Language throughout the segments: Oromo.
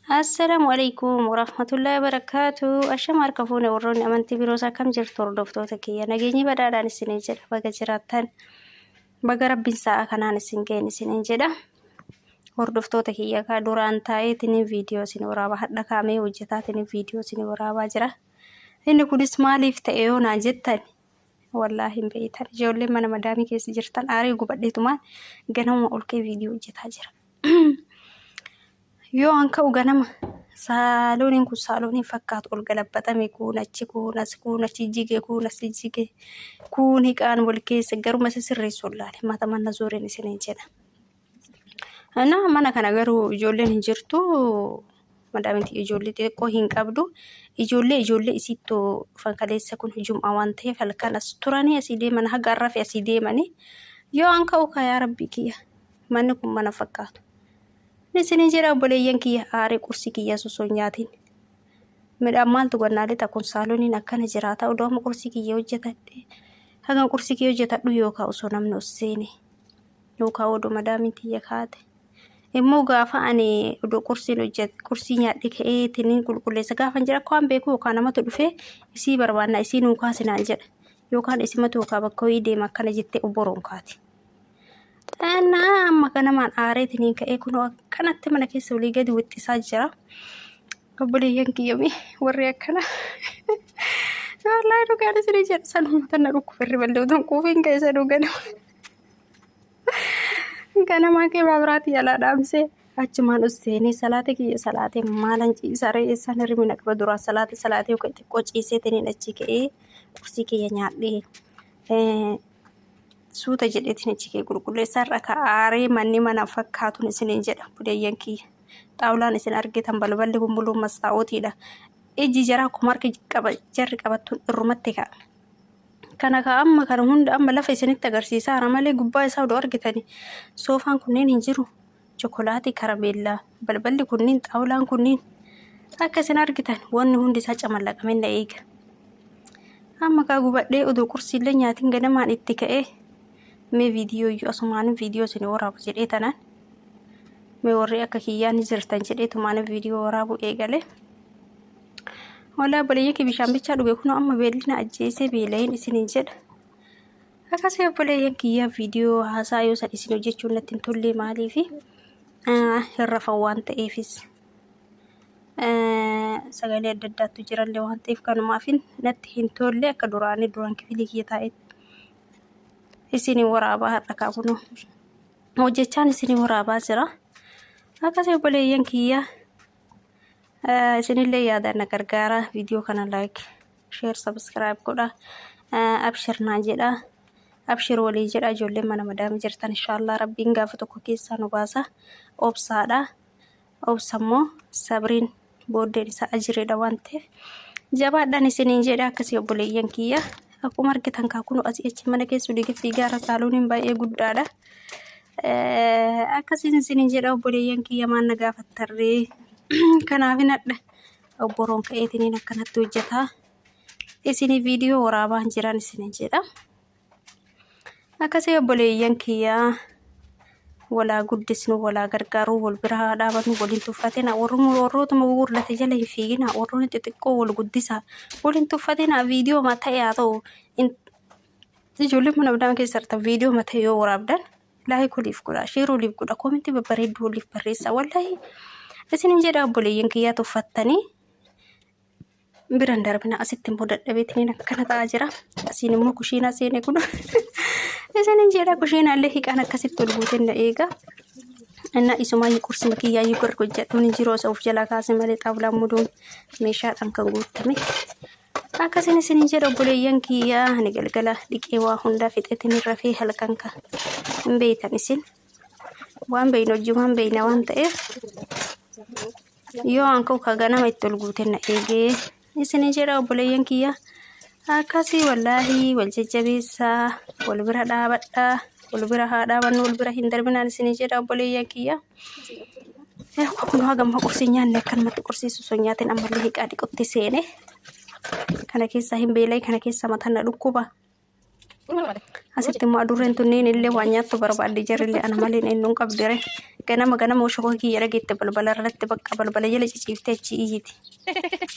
Assalaamu alaikum warahmatullahi wabarakaatu. Ashama harka fuune warroonni amantii biroos akkam jirtu hordoftoota kiyya nageenyi badhaadhaan isiniin jedha baga jiraattan baga rabbiin sa'a kanaan isin ga'een isiniin jedha. Hordoftoota kiyya kaa duraan taa'eetiin viidiyoo isin waraabaa hadha kaamee hojjetaatiin viidiyoo isin waraabaa jira. Inni kunis maaliif ta'e yoo naan jettan wallaahi hin beektan ijoolleen mana madaamii keessa jirtan aarii gubadheetumaan ganama ol ka'ee viidiyoo hojjetaa jira. Yoo an ka'u ganama saalooniin kun saalooniin fakkaatu ol galabbaxame kuun achi kuun as kuun achi jige kuun as jige kuun hiqaan wal keessa garuma isa sirreessu wallaale mata manna zooreen isiniin jedha. Na mana kana garuu ijoolleen hin jirtu. Madaamiin tiyya ijoollee xixiqqoo hin qabdu. Ijoollee ijoollee isiittu dhufan kaleessa kun jum'aa waan ta'eef halkan as turanii asii deeman haga arra fi asii deemanii. Yoo an ka'u kaa yaa rabbii kiyya manni kun mana fakkaatu. Inni isiniin jedha obboleeyyan kiyya aaree qursii kiyya osoo hin nyaatin. Midhaan maaltu gannaa lixa kun saaloniin akkana jiraata odoo amma qursii kiyya hojjetadhe. Hagan qursii kiyya hojjetadhu yookaan osoo namni os seene. Yookaan odoo madaamiin tiyya kaate. Immoo gaafa ani odoo qursiin hojjet qursii nyaadhe ka'ee tiniin qulqulleessa gaafa jedha akka waan beeku yookaan namatu dhufee isii barbaanna isii nuu kaasinaan jedha. Yookaan isimatu yookaan bakka wayii deema akkana jettee obboroon kaati. Innaa amma ganamaan aareetiniin ka'ee kunoo akkanatti mana keessa olii gadi wixxisaa jira. Obboleeyyan kiyyamee warri akkana. Wallaahi dhugaan isinii jedha sanuma tana dhukkuba irri ballee utuun quufiin ka'e sanuu ganama. Ganamaa kee maabiraatii jalaa dhaamsee achumaan os seenee salaata kiyya salaatee maalan ciisaa ree eessaan hirribni na qaba duraan salaata salaatee yookaan xiqqoo ciisee tiniin achi ka'ee qursii kiyya nyaadhee suuta jedheetiin achi ka'ee qulqulleessaa irra kaa'aaree manni mana fakkaatuun isiniin jedha budeeyyan kiyya. Xaawulaan isin argitan balballi kun muluun mastaa'ootiidha. Ijji jaraa akkuma harki qaba jarri qabattuun irrumatti ka'a. Kana kaa amma kana hunda amma lafa isinitti agarsiisaara malee gubbaa isaa odoo argitani soofaan kunneen hin jiru. Chokolaatii karameellaa balballi kunniin xaawulaan kunniin akka isin argitan wanni hundi isaa camallaqamee na eega. Amma kaa gubadhee odoo qursiillee nyaatiin ganamaan itti ka'ee mee viidiyoo iyyuu asumaan viidiyoo isin waraaba jedhee tanaan mee warri akka kiyyaa ni jirtan jedhee tumaan viidiyoo waraabuu eegale. Walaa obboleeyyan kee bishaan bichaa dhuge kunoo amma beelli na ajjeesee beela'een isiniin jedha. Akkasii obboleeyyan kiyyaa viidiyoo haasaa yoo san isin hojjechuun natti hin tolle maaliifi hin rafan waan ta'eefis sagalee adda addaattu jirallee waan ta'eef kanumaafin natti hin tolle akka duraanii duraan kifilii kiyya taa'e isiniin waraabaa har'a kaa kunoo hojjechaan isinii waraabaa jira. Akkasii obboleeyyan kiyyaa Isinillee yaadaan na gargaara. Viidiyoo kana like, share, subscribe godha. Abshir naa jedha. Abshir walii jedha. Ijoolleen mana madaamii jirtan inshaallah rabbiin gaafa tokko keessaa nu baasa. Obsaadha. Obsa immoo sabriin booddeen isaa ajireedha waan ta'eef jabaadhaan isiniin jedha akkasii obboleeyyan kiyya. Akkuma argitan kaa kunoo asii achi mana keessa olii gad fiigaara saalooniin baay'ee guddaadha. Akkasiin isiniin jedha obboleeyyan kiyya maal na gaafattarree kanaafin hadha obboroon ka'eetiniin akkanatti hojjetaa isinii viidiyoo waraabaan jiran isiniin jedha. Akkasii obboleeyyan kiyya walaa guddisnu walaa gargaaruu wal bira haa dhaabannu waliin tuffatina warrootuma gugurdate jala hin fiigina warroonni xixiqqoo wal guddisaa waliin tuffatina viidiyoo ta'e haa ta'u Ijoolleen mana midhaan keessa jirtan viidiyoo mata yoo waraabdan laayik waliif godhaa sheer waliif godhaa koomentii babbareedduu waliif barreessaa wallaahi isinin jedha obboleeyyan kiyyaa tuffattanii biran darbina asitti immoo dadhabeetiniin akkana ta'aa jira asiin immoo kushiinaa seene kun isinin jedha kushiinaallee hiqaan akkasitti ol guuteen na eega inna isumaayyuu qursima kiyyaayyuu gargar hojjedhuun hin jiru osoo of jalaa kaase malee xaawulaan muduun meeshaadhaan kan guutame Akkasin isinin jedha obboleeyyan kiyya ani galgala dhiqee waa hundaa fixeetiin rafee halkan ka hin beeytan isin waan beeyna hojii waan beeyna waan ta'eef yoo an ka'u ka ganama itti ol guuten na eegee isinin jedha obboleeyyan kiyya akkasii wallaahi wal jajjabeessaa wal bira dhaabadhaa wal bira haa dhaabannu wal bira hin darbinaan isinin jedha obboleeyyan kiyya. Kun haga amma qursii nyaanne akkanumatti qursii osoo nyaatin ammallee hiqaa dhiqutti seene. Kana keessaa hin beela'e kana keessaa mataan na dhukkuba. Asitti immoo adurreen tunniin illee waan nyaattu barbaadde jarrillee ana malee eenyuun qabdire. Ganama ganama oshokoo kiyya dhageette balbala irratti bakka balbala jala ciciiftee achi iyyiti.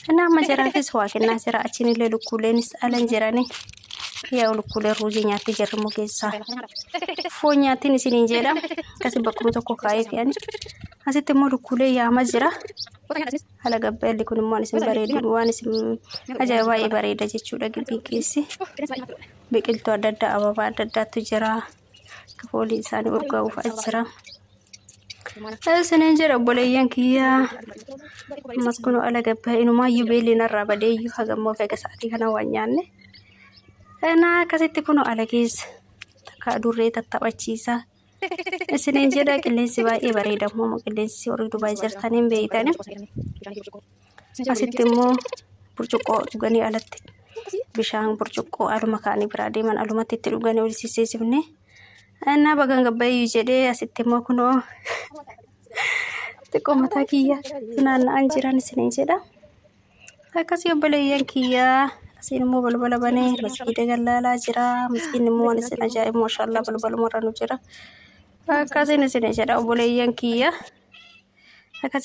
Innaa amma jaraafis waa kennaa jira achiin illee lukkuuleenis alan jirani. Yaa lukkuuleen ruuzii nyaatti jarri immoo keessaa. Foon nyaattiin isiniin jedha. Akkasi bakkuma tokko kaa'ee fe'ani. Asitti immoo lukkuulee yaama jira. Haala gabbeelli kun immoo waan isin bareedu waan isin ajaa'iba baay'ee bareeda jechuudha gibbii keessi. Biqiltuu adda addaa ababaa adda addaatu jira. Fooliin isaanii urgaa'uuf as jira. Isiniin jedha obboleeyyan kiyyaa. Ammas kun ala gabbaa inumaayyuu beelli narraa badeeyyuu hagammoo fega sa'aatii kana waan nyaanne. Kanaa akkasitti kun ala keessa takka adurree tattaphachiisa. Isiniin jedha qilleensi baay'ee bareeda immoo qilleensi warri Dubaay jirtaniin beeytani. Asitti immoo burcuqqoo dhuganii alatti bishaan burcuqqoo aluma kaanii biraa deeman alumatti itti dhuganii ol sisseessifne. Innaa bagan gabbayyuu jedhee asitti immoo kunoo xiqqoo mataa kiyya naanna'aan jiran isiniin jedha. Akkasii obboleeyyan kiyyaa asiin immoo balbala banee masgiida gallaalaa jira. Masgiidni immoo waan isin ajaa'ibu maashaallah balbaluma irra nu jira. Akkasiin isin jedha obboleeyyan kiyya. Akkasii.